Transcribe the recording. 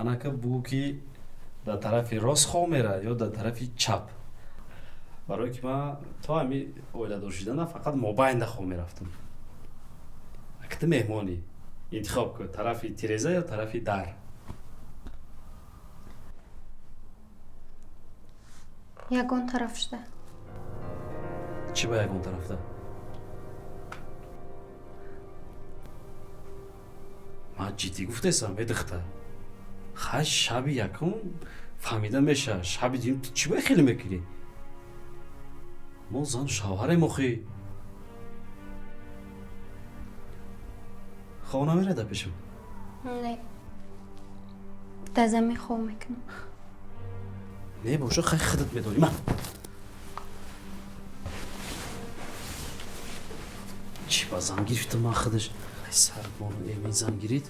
Анака бугӯ, ки дар тарафи рост хоб мерад ё дар тарафи чап, барое ки ман то ҳами оиладор шидана фақат мобайнда хоб мерафтам. Ака, ту меҳмонӣ, интихоб кун: тарафи тиреза ё тарафи дар. Ягон тараф шуда. Чӣ ба ягон тарафда? Ман ҷиддӣ гуфтесам, э духтар. Хай, шаби якум фаҳмида мешавад, шаби дуюм ту чӣ бояд хеле мекунӣ? Мо зану шавҳарем охӣ. Хоб намерада пешам? Не, дар замин хоб мекунам. Не боша, хай, худат медонӣ. Ман чӣ ба зан гирифтам? Ман худаш сарбону эмин зан гирид.